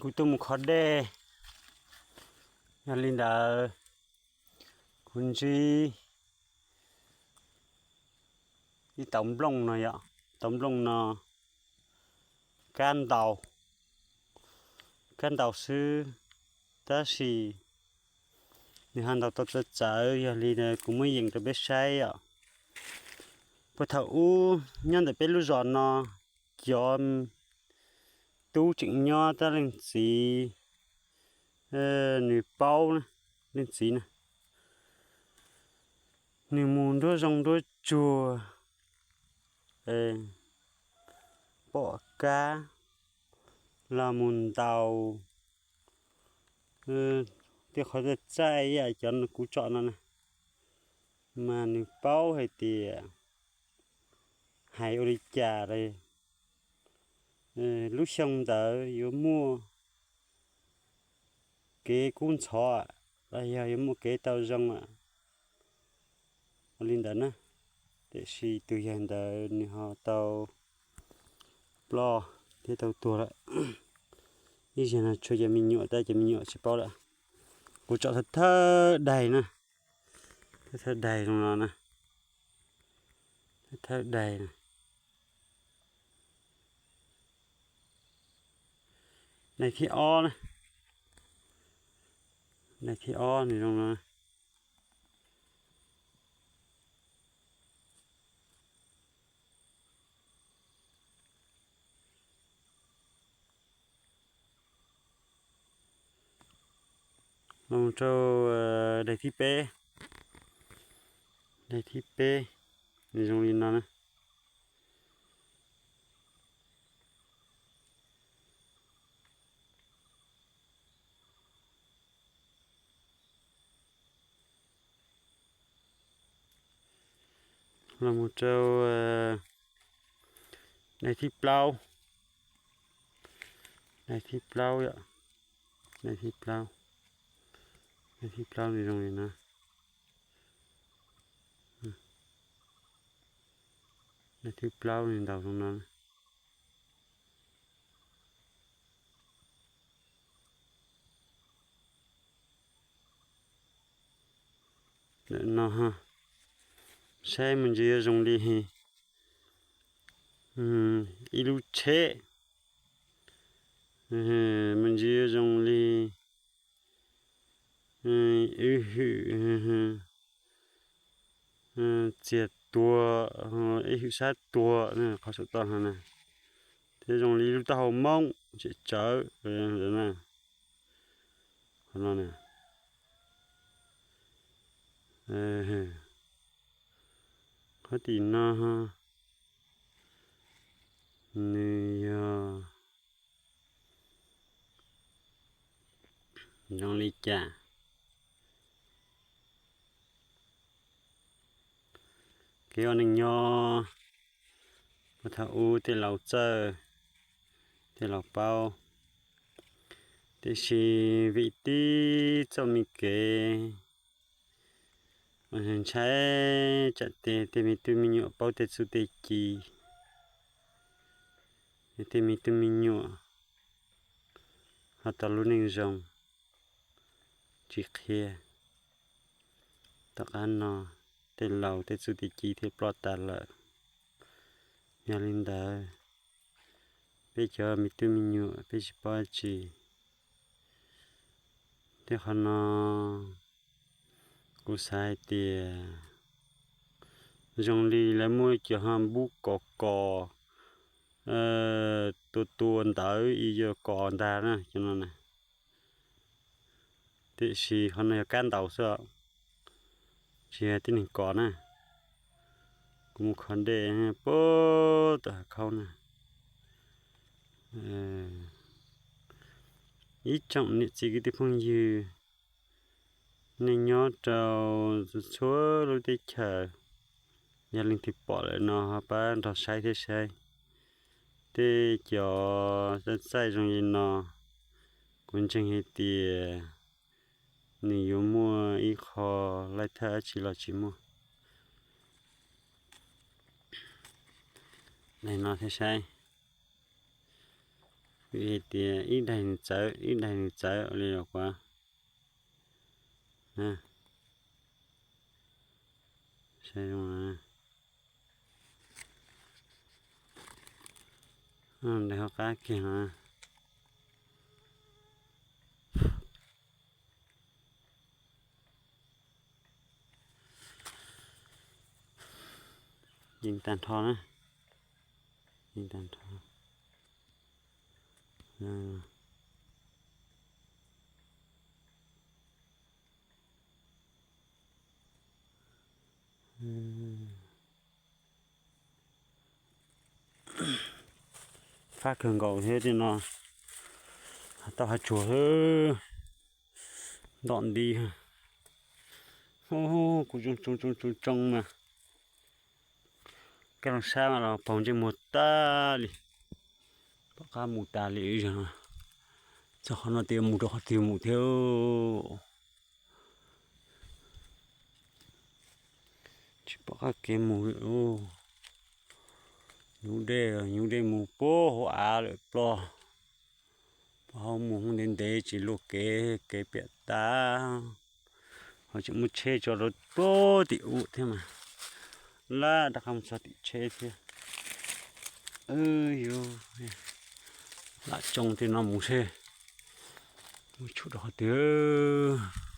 Kuv tuaj mus kho dej, yog li ntawd kuv ntsib ib tauv nplooj no yom, tauv nplooj no kab ntau, kab ntau xwb, tab sis nws ho ntaus tau txawv txawv, yog li kuv muab yees rau peb saib yom. Puag thaum ub nyob ntawm peb lub zos no, cov tub tseem nyob tab leej txiv nws paub, leej txiv na, nws mus nruab zoov nruab tsuag pom kab los mus ntaus tej qhov txaij txaij ib yam cov kuv tsom no na, mas nws paub hais tias hais ua li cas los lub xyoo ntawd yuav muaj kev kub ntxhov los yog yuav muaj kev tau zoo ua li ntawd na. Tiam sis tus yawg ntawd nws ho tau ploj thiab tau tuag lawm. Ib zaug no tshuav cov me nyuam, tab cov me nyuam tsis paub lawm. Kuv tsom thawj thawj daig na, thawj thawj daig zoo no na, thawj thawj daig na. Daig thib ob na, daig thib ob nws zoo no. Los rau daig thib peb, daig thib peb nws zoo li no na. Los mus rau daim thib plaub, daim thib plaub yom, daim thib plaub, daim thib plaub nws zoo li no, daim thib plaub nws ntaus zoo no. Ntawm no saib me ntsis yuav zoo li ib lub tsheb, me ntsis yuav zoo li ib hwm txiag tuag, ib hwm sab tuag qhov saum toj no na, thiab zoo li ib lub taub hau moob tseem tsawv na. Qhov no, qhov tim no nws yog zoo li cas? Kev ua neej nyob puag thaum ub tej laus txawj, tej laus paub, tiam sis vim tib txoj me kev ntshai tsam tej me tub me nyuam paub tej txuj tej ci, tej me tub me nyuam ho tau lub neej zoo tsis qhia. Tom qab no tej laus tej txuj tej ci thiaj ploj tas lawm. Yog li ntawd, peb cov me tub me nyuam peb tsis paub dab tsi. Tej qhov no kuv xav hais tias zoo li lawv muab cov ho npub kos kos, tua tua ntawd ib yam kos ntag na cov no na. Tiam sis qhov no yog kab ntaus xwb, tsis yog tib neeg kos na. Kuv mus kho dej puag tom hav khaub na. Ib tsoom niam txiv kwv tij phooj ywg, nej nyob rau txhua lub teb chaws, yog leej twg pom lawm no ho pab nrog saib thiab saib. Tej cov txaij txaij zoo li no, kuv ntseeg hais tias nws yuav muaj ib qho laij thaj dab tsi los tsis muaj. Daim no thiab saib. Hais tias ib daig nws txawv, ib daig nws txawv li los kuv. Saib zoo na. Daig hauv qab kiag no. Yeej tag nrho na. Yeej tag nrho. Fab kawg nkaus thiab tej no. Tau hav tsuag xwb. Ntom nti. Kuv tsoo tsoo tsoo tsoo mas. Kab looj sab mas los paug ntsej muag tag li. Pom qab mus tas li zog no. Txog qhov no tias mus rau qhov twg mus thiab. Tsis pom qab kev mus li. Nyuv dej, nyuv dej mus puag hauv av lawm ploj. Puag hauv mus ntev ntev tsis luaj kev, kev piam tas. Ho tseem muaj tsheb tso rau puag tim ub thiab mas. Laj rov qab mus txog tim tsheb thiab. Yuav lam tsoo tej no mus seb mus tshum rau qhov twg.